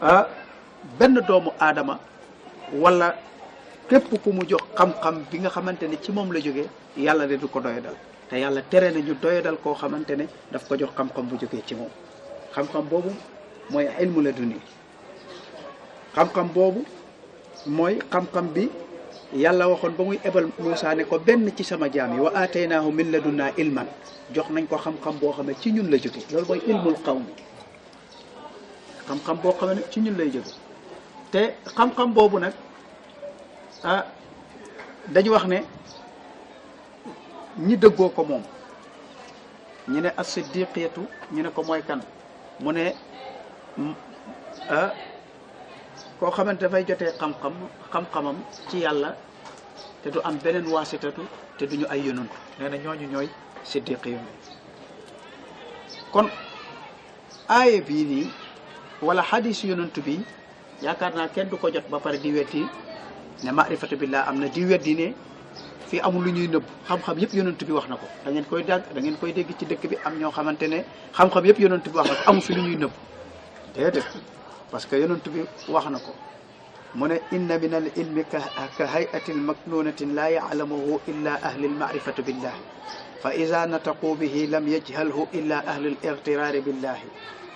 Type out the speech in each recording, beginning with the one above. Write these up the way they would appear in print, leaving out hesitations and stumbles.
ah benn doomu aadama wala képp ku mu jox xam-xam bi nga xamante ne ci moom la jógee yàlla de du ko doyadal te yàlla tere na ñu doyadal koo xamante ne daf ko jox xam-xam bu jógee ci moom xam-xam boobu mooy ilmu laduni xam-xam boobu mooy xam-xam bi yàlla waxoon ba muy ebal Muusaa ne ko benn ci sama jaam yi wa aataynaahu min ladunnaa ilman jox nañ ko xam-xam boo xam ne ci ñun la jóge loolu mooy ilmul qawmi xam-xam boo xam ne ci ñun lay jóge te xam-xam boobu nag ah dañu wax ne ñi dëggoo ko moom ñu ne as-siddiqiyatu ñu ne ko mooy kan mu ne koo xamante dafay jotee xam-xamam ci yàlla te du am beneen waasitatu te duñu ay yonantu nee na ñooñu ñooy siddiqiyun kon aaye bii nii wala xadis yonantu bi yaakaar naa kenn du ko jot ba pare di weddi ne maarifatu billah am na di weddi ne fii amul lu ñuy nëbb xam-xam yëpp yonantu bi wax na ko da ngeen koy dégg ci dëkk bi am ñoo xamante ne xam-xam yëpp yonantu bi wax na ko amu fi lu ñuy nëbb déedéet parce que yonantu bi wax na ko mu ne inna min al ilmi ka hayatin maknunatin la ya'lamuhu illa ahli al ma'rifati billah fa ida nataqu bihi lam yajhalhu illa ahli al igtirari billahi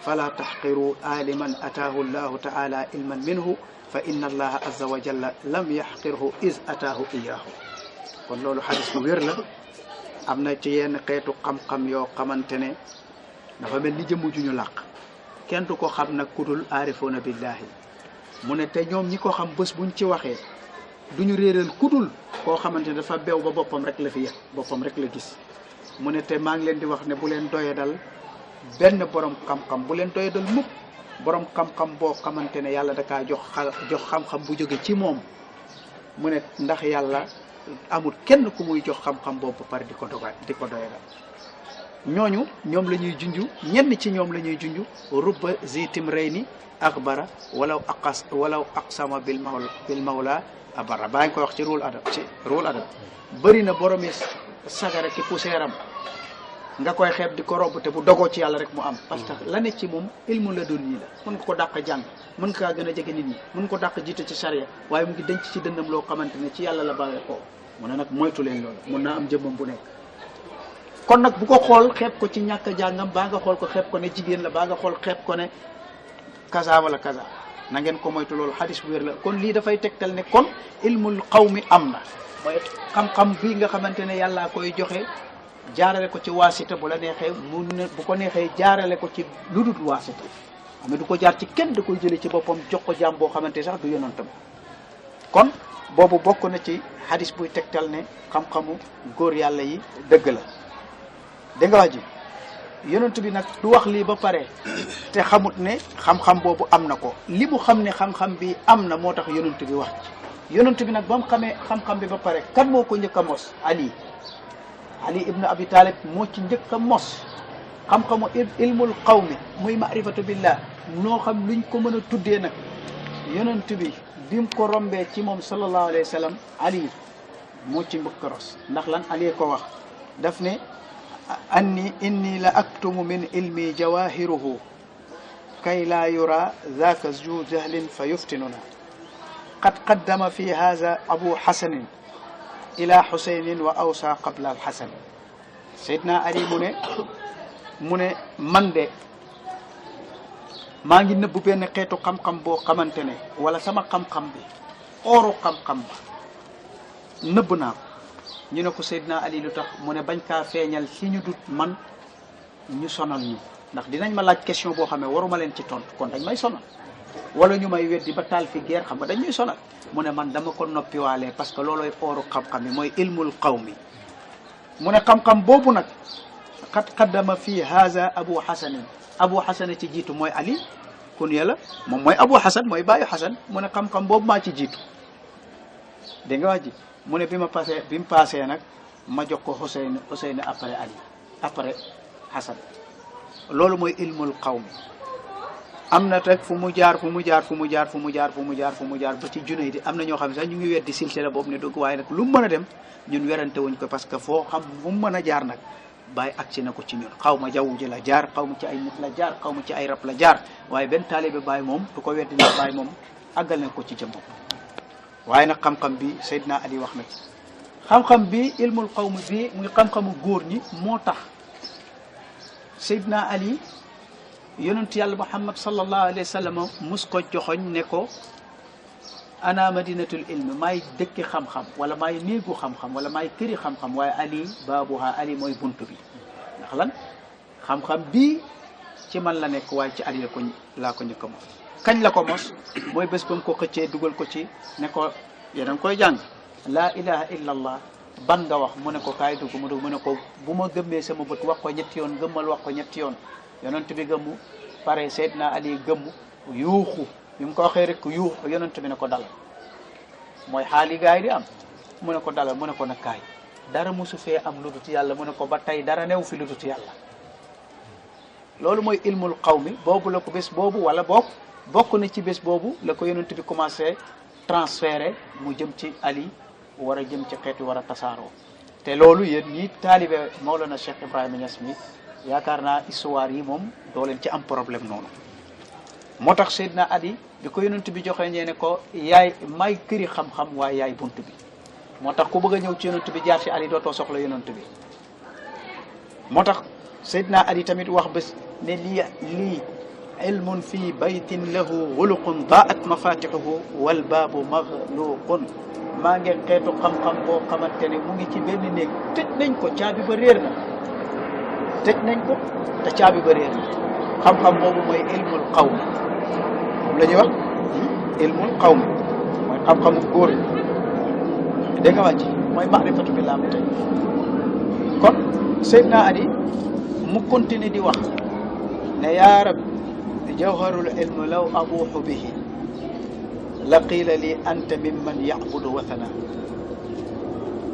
fala tahqiru aliman ataahu allahu taala ilman minhu fa inna allaha azza wa jalla lam yaxqirhu is ataahu iyahu kon loolu xadis bu wér la am na ci yenn xeetu xam-xam yoo xamante ne dafa mel ni jëmm ju ñu làq kenn du ko xam nag kudul aarifoona billahi mu ne te ñoom ñi ko xam bés buñ ci waxee duñu réeral kudul koo xamante ne dafa beew ba boppam rek la fi yëg boppam rek la gis mu ne te maa ngi leen di wax ne bu leen doyadal benn borom xam-xam bu leen doyadal mukk borom xam-xam boo xamante ne yàlla dakaa jox xam-xam bu jóge ci moom mu ne ndax yàlla amul kenn ku muy jox xam-xam boobu ba pare di ko doyadal ñooñu ñoom la ñuy junj ñenn ci ñoom la ñuy junj rubba zitim reyni akbara walaw aqsama bil mawla abara baa ngi koy wax ci ruul adab bëri na boromi sagara ki poussière am nga koy xeeb di ko robb te bu dogoo ci yàlla rek mu am parce que la ne ci moom ilmu la doon ñii la mën nga ko dàq jàng mën nga kaa gën a jege nit ñi mën nga ko dàq jiite ci charia waaye mu ngi denc ci dënnam loo xamante ne ci yàlla la bàyyee ko mu ne nag moytu leen loolu mun naa am jëmmam bu nekk kon nag bu ko xool xeeb ko ci ñàkk jàngam baa nga xool ko xeeb ko ne jigéen la baa nga xool xeeb ko ne kaza wala kaza na ngeen ko moytu loolu xadis bu wér la kon lii dafay tegtal ne kon ilmul qawmi am na mooy xam-xam bii nga xamante ne yàllaa koy joxe jaarale ko ci waasita bu la neexee bu ko neexee jaarale ko ci lu dul waasita mais du ko jaar ci kenn da koy jëlee ci boppam jox ko jaam boo xamante sax du yonantam kon boobu bokk na ci xadis buy tegtal ne xam-xamu góor yàlla yi dëgg la da nga wax ji yonent bi nag du wax lii ba pare te xamut ne xam-xam boobu am na ko li mu xam ne xam-xam bi am na moo tax yonent bi wax ci yonent bi nag ba mu xamee xam-xam bi ba pare kan moo ko njëkk a mos Ali ibn Abi Talib moo ci njëkk a mos xam-xamu ilmul qawmi muy maarifatu billah noo xam luñ ko mën a tuddee nag yonent bi bim ko rombee ci moom sallallahu alayhi wa sallam Ali moo ci mbëkk ros ndax lan Ali ko wax daf ne inni la aktumu min ilmi jawahiruhu kay laa yura dhaka zu jahlin fa yuftinuna qad qaddama fi hadha abu hasanin ila husaynin wa awsa qabla al hasan Seydina Ali mu ne man de maa ngi nëbbu benn xeetu xam-xam boo xamante ne wala sama xam-xam bi ooru xam-xam ba nëbb naa ko ñu ne ko Seydina Ali lu tax mu ne bañ kaa feeñal si ñu dut man ñu sonal ñu ndax dinañ ma laaj question boo xam ne waruma leen ci tontu kon dañ may sonal wala ñu may weddi ba taal fi guerre xam nga dañ ñuy sonal mu ne man dama ko noppiwaalee parce que loolooy ooru xam-xam yi mooy ilmul qawmi mu ne xam-xam boobu nag xat qaddama fii haza abu hasan ci jiitu mooy Ali kun yàlla moom mooy abu hasan mooy baayu hasan mu ne xam-xam boobu maa ci jiitu dégg nga wax ji mu ne bi mu passé nag ma jox ko Xuseyn après Ali après Hasan loolu mooy ilmul qawmi am na teg fu mu jaar ba ci Junayd am na ñoo xam ne sax ñu ngi weddi silsila boobu ne dugg waaye nag lu mu mën a dem ñun werante wuñ ko parce que foo xam fu mu mën a jaar nag bàyyi agsi na ko ci ñun xaw ma jaww ji la jaar xaw ma ci ay nit la jaar xaw ma ci ay rab la jaar waaye benn taalibe bàyyi moom du ko weddi na bàyyi moom àggal na ko ci jëmmam waaye nag xam-xam bi Seydina Ali wax na ci xam-xam bi ilmul qawmi bi muy xam-xamu góor ñi moo tax Seydina Ali yonent yàlla Muhammad sallallahu alayhi wa sallam mus ko joxoñ ne ko ana madinatul ilmi maay dëkki xam-xam wala maay néegu xam-xam wala maay këri xam-xam waaye Ali baabuha Ali mooy bunt bi ndax lan xam-xam bii ci man la nekk waaye ci Ali la ko laa ko njëkk a mos kañ la ko mos mooy bés ba mu ko xëccee dugal ko ci ne ko yéen a ngi koy jàng laa ilaha illa allah ban nga wax mu ne ko kaay dugg mu dugg mu ne ko bu ma gëmmee sama bët wax ko ñetti yoon gëmmal wax ko ñetti yoon yonent bi gëmmu pare Seydina Ali gëmmu yuuxu bi mu ko waxee rek yuuxu yonent bi ne ko dalal mooy xaali gaay di am mu ne ko dalal mu ne ko nag kaay dara mosu fee am lu dut yàlla mu ne ko ba tey dara new fi lu dut yàlla loolu mooy ilmul qawmi boobu la ko bés boobu wala bokk na ci bés boobu la ko yonent bi commencé transféré mu jëm ci Ali war a jëm ci xeet wi war a tasaaroo te loolu yéen ñi taalibe Mawlana Cheikh Ibrahima Niass mi yaakaar naa histoire yi moom doo leen ci am problème noonu moo tax Seydina Ali bi ko yonent bi joxe ñee ne ko yaay may këri xam-xam waaye yaay bunt bi moo tax ku bëgg a ñëw ci yonent bi jaar ci Ali dootoo soxla yonent bi moo tax Seydina Ali tamit wax bés ne lii ilmun fi baytin lahu xuluqun daat mafatixuhu wal baabu maxluqun maa ngeen xeetu xam-xam boo xamante ne mu ngi ci benn néeg tëj nañ ko caabi ba réer na tëj nañ ko te caabi ba réer na xam-xam boobu mooy ilmul qawm moom la ñuy wax ilmul qawm mooy xam-xamu góor ñi dégg nga wàcc mooy maarifatu billah mu tey kon Seydina Ali mu continue di wax ne yaa rab jawharul ilmu law abuuxu bihi la qiila li anta mimman yacbudu wathana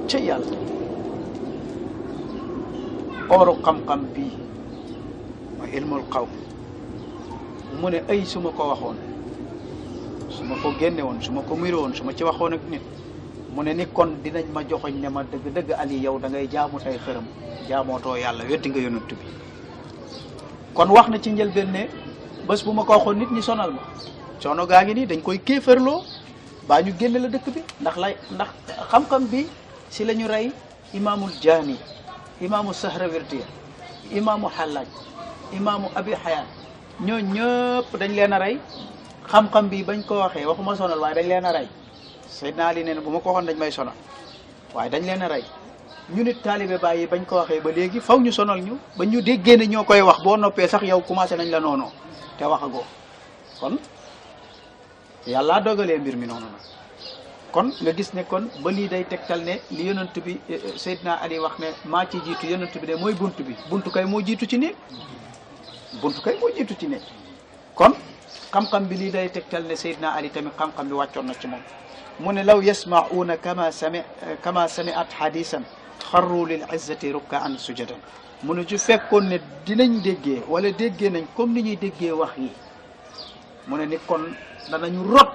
ca yàlla ooru xam-xam bii mooy ilmul qawm mu ne ay su ma ko waxoon su ma ko génne woon su ma ko muré woon su ma ci waxoon ak nit mu ne ni kon dinañ ma joxoñ ne ma dëgg-dëgg Ali yow da ngay jaamu tay xërëm jaamootoo yàlla weddi nga yonent bi kon wax na ci njëlbeen ne bés bu ma ko waxoon nit ñi sonal ma coono gaa ngi nii dañ koy kéefarloo baa ñu génne la dëkk bi ndax xam-xam bi si la ñu rey imaamul jaani imaamu sahrawardiya imaamu xallaaj imaamu abi xayaan ñoo ñëpp dañ leen a rey xam-xam bi bañ ko waxee waxuma sonal waaye dañ leen a rey Seydina Ali nee na bu ma ko waxoon dañ may sonal waaye dañ leen a rey ñu nit taalibe bàyyi bañ ko waxee ba léegi faw ñu sonal ñu ba ñu déggee ne ñoo koy wax boo noppee sax yow commencé nañ la noonu te waxagoo kon yàlla dogalee mbir mi noonu nag kon nga gis ne kon ba lii day tegtal ne li yonent bi Seydina Ali wax ne maa ci jiitu yonent bi de mooy bunt bi buntu kay moo jiitu ci néeg buntu kay moo jiitu ci néeg kon xam-xam bi lii day tegtal ne Seydina Ali tamit xam-xam bi wàccoon na ci moom mu ne law yasma'uuna kama sami'at hadisan xarru lil izzati rukkaan sujadan mu ne su fekkoon ne dinañ déggee wala déggee nañ comme ni ñuy déggee wax yi mu ne ni kon danañu rot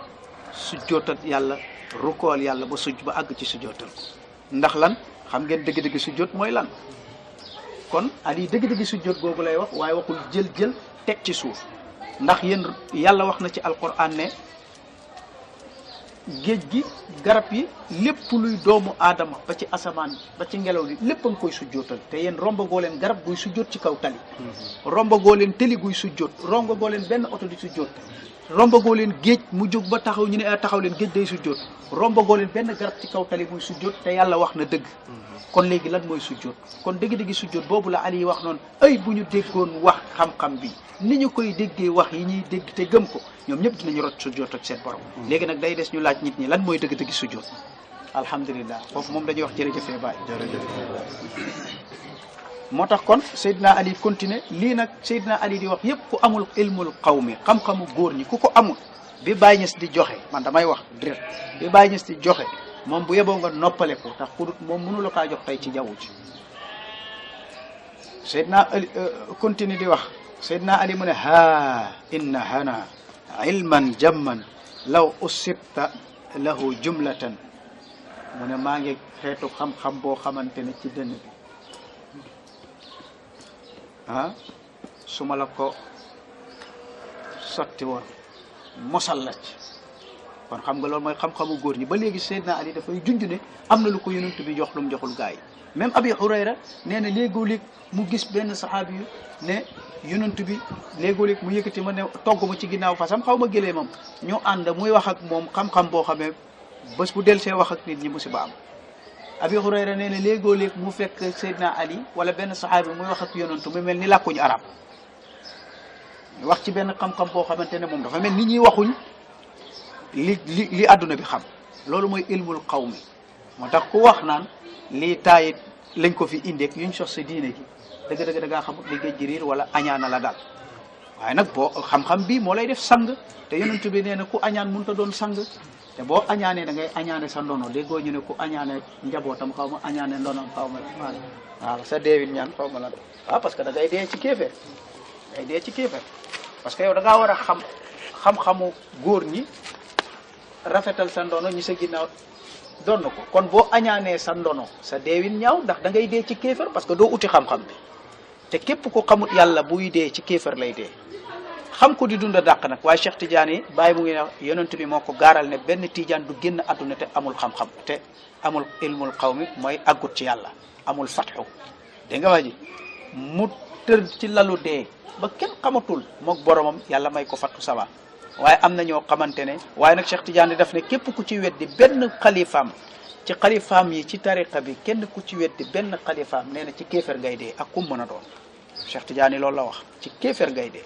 sujjootal yàlla rukool yàlla ba ba àgg ci sujjootal ko ndax lan xam ngeen dëgg-dëgg sujjoot mooy lan kon Ali dëgg-dëgg sujjoot boobu lay wax waaye waxul jël teg ci suuf ndax yéen yàlla wax na ci alquran ne géej gi garab yi lépp luy doomu aadama ba ci asamaan ba ci ngelaw li lépp a nga koy sujjootal te yéen rombagoo leen garab guy sujjoot ci kaw tali rombagoo leen tëli guy sujjoot rombagoo leen benn oto di sujjoot rombagoo leen géej mu jóg ba taxaw ñu ne taxaw leen géej day sujjoot rombagoo leen benn garab ci kaw tali muy sujjoot te yàlla wax na dëgg kon léegi lan mooy sujjoot kon dëgg-dëgg sujjoot boobu la Ali wax noonu ay bu ñu déggoon wax xam-xam bi ni ñu koy déggee wax yi ñuy dégg te gëm ko ñoom ñëpp dinañu rot sujjoot ak seen borom léegi nag day des ñu laaj nit ñi lan mooy dëgg-dëgg sujjoot alhamdulilah foofu moom dañuy wax jërëjëfee baay moo tax kon Seydina Ali continué lii nag Seydina Ali di wax yëpp ku amul ilmul qawmi xam-xamu góor ñi ku ko amul bi Baye Niass di joxe man damay wax direct bi Baye Niass di joxe moom bu yeboo nga noppale ko tax ku moom mënu la kaa jox tey ci jaww ji Seydina Ali continue di wax Seydina Ali mu ne haa inna hana ilman jamman law usibta lahu jumlatan mu ne maa ngi xeetu xam-xam boo xamante ne ci dënn bi su ma la ko sotti woon mosal la ci kon xam nga loolu mooy xam-xamu góor ñi ba léegi Seydina Ali dafay junj ne am na lu ko yonent bi jox lu mu joxul gaa yi même Abi Hurayra nee na léegoo-léeg mu gis benn saxaabi yu ne yonent bi léegoo-léeg mu yëkkati ma ne togg ma ci ginnaaw fasam xaw ma gëlee moom ñu ànd muy wax ak moom xam-xam boo xamee bés bu del see wax ak nit ñi musiba am Abi Hurayra nee na léegoo-léeg mu fekk Seydina Ali wala benn saxaabi muy wax ak yonent mu mel ni làkkuñu arab wax ci benn xam-xam boo xamante ne moom dafa mel nit ñi waxuñ li àdduna bi xam loolu mooy ilmul qawmi moo tax ku wax naan lii taayit lañ ko fi indeek yuñ sos sa diine gi dëgg-dëgg da ngaa xamut li géej gi riir wala añaana la daal waaye nag boo xam-xam bi moo lay def sang te yonent bi nee na ku añaan mënut a doon sang te boo añaanee da ngay añaane sa ndono déggoo ñu ne ku añaane njabootam xaw ma añaane ndonom xaw ma waaw sa deewin ñaan xaw ma lan waaw parce que da ngay dee ci kéefeer day dee ci kéefeer parce que yow da ngaa war a xam-xamu góor ñi rafetal sa ndono ñi sa ginnaaw doon na ko kon boo añaanee sa ndono sa deewin ñaaw ndax da ngay dee ci kéefar parce que doo uti xam-xam bi te képp ko xamut yàlla buy dee ci kéefar lay dee xam ko di dund dàq nag waaye Cheikh Tidiane yi bàyyi mu ngi ne yonent bi moo ko gaaral ne benn Tidiane du génn àdduna te amul xam-xam te amul ilmul qawmi mooy àggut ci yàlla amul fatxu dégg nga wax ji mu tër ci lalu dee ba kenn xamatul mook boromam yàlla may ko fattu sawa waaye am na ñoo xamante ne waaye nag Cheikh Tidiane daf ne képp ku ci weddi benn xalifaam ci xalifaam yi ci tariqa bi kenn ku ci weddi benn xalifaam nee na ci kéefar ngay dee ak kum mën a doon Cheikh Tidiane loolu la wax ci kéefar ngay dee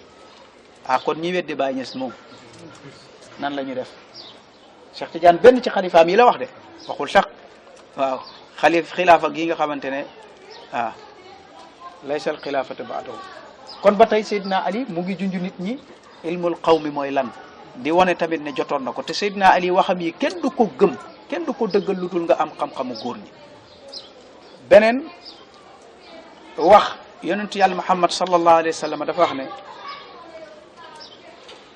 kon ñi weddi Baay Ñas moom nan la ñu def Cheikh Tidiane benn ci xalifaam yi la wax de waxul sax waaw xilaafa gi nga xamante ne laysal xilaafatu ba'dahu kon ba tey Seydina Ali mu ngi junj nit ñi ilmul qawmi mooy lan di wane tamit ne jotoon na ko te Seydina Ali waxam yi kenn du ko gëm kenn du ko dëggal lu dul nga am xam-xamu góor ñi beneen wax yonentu yàlla Muhammad sallallahu alayhi wa sallam dafa wax ne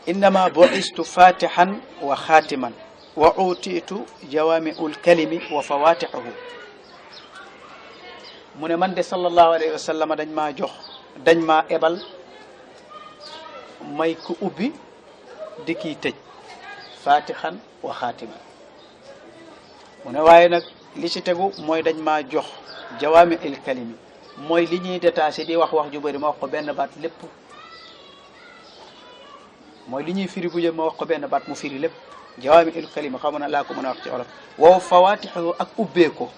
innama bu'istu fatihan wa xaatiman wa utiitu jawami'ul kalimi wa fawatihuhu mu ne man de sallallahu alayhi wa sallam dañ maa ebal may ku ubbi di kii tëj fatihan wa xaatiman mu ne waaye nag li ci tegu mooy dañ maa jox jawaami il kalimi mooy li ñuy détaché di wax ju bëri ma wax ko benn baat lépp mooy li ñuy firi bu jëm ma wax ko benn baat mu firi lépp jawaami il kalimi xaw ma na laa ko mën a wax ci olof wow fawaatixu ak ubbee ko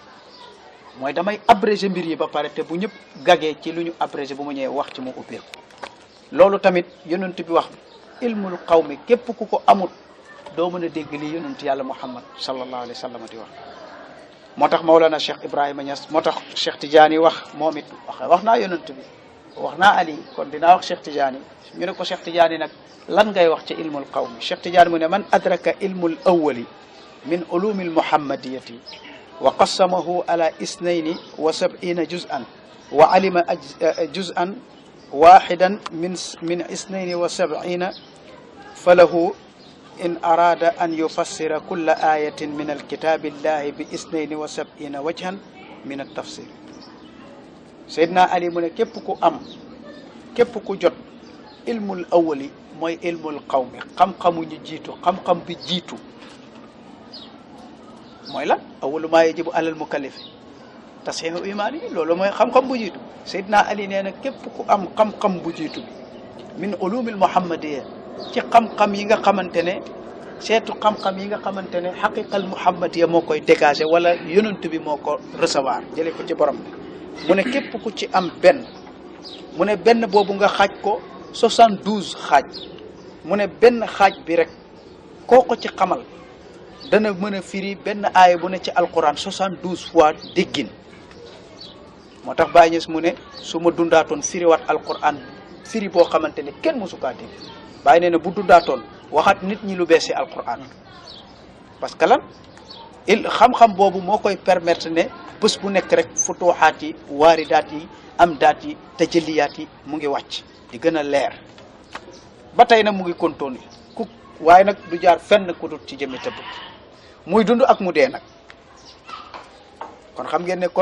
mooy damay abrégé mbir yi ba pare te bu ñëpp gagee ci lu ñu abrégé bu mu ñëwee wax ci mu ubbee ko loolu tamit yonent bi wax ilmul qawmi képp ku ko amut doo mën a dégg li yonent yàlla Muhammad sallallahu alayhi wa sallam di wax moo tax Mawlana Cheikh Ibrahima Niass moo tax Cheikh Tidiane wax moom it wax naa yonent bi wax naa Ali kon dinaa wax Cheikh Tidiane ñu ne ko Cheikh Tidiane nag lan ngay wax ci ilmul qawmi Cheikh Tidiane mu ne man adraka ilmul awwali min ulumil muhammadiyati wa qassamahu ala isnayni wa sab'ina juz'an wa alima juz'an waxidan min isnayni wa sab'ina falahu in arada an yufassira kulla ayatin min alkitabillahi bi isnayni wa sab'ina wajhan min altafsir Seydina Ali mu ne képp ku jot ilmul awwali mooy ilmul qawmi xam-xamu ñu jiitu xam-xam bi jiitu mooy lan awwalu maa yajibu alal mukallifi tasxiixu imaani loolu mooy xam-xam bu jiitu Seydina Ali nee na képp ku am xam-xam bu jiitu min ulumil muhammadiya ci xam-xam yi nga xamante ne seetu xam-xam yi nga xamante ne xaqiqal muhammadiya moo koy dégagé wala yonent bi moo ko recevoir jëlee ko ci borom bi mu ne képp ku ci am benn mu ne benn boobu nga xaaj ko 72 xaaj mu ne benn xaaj bi rek koo ko ci xamal dana mën a firi benn aaya bu ne ci alquran 72 fois déggin moo tax Baay Ñas mu ne su ma dundaatoon firiwaat alquran firi boo xamante ne kenn mosu kaa dégg Baay nee na bu dundaatoon waxaat nit ñi lu bees ci alquran parce que lan xam-xam boobu moo koy permettre ne bés bu nekk rek futuxaat yi waaridaat yi am daat yi tajalliyaat yi mu ngi wàcc di gën a leer ba tey nag mu ngi continuer waaye nag du jaar fenn ku dut ci jëmmi tëbb muy dund ak mu dee nag kon xam ngeen ne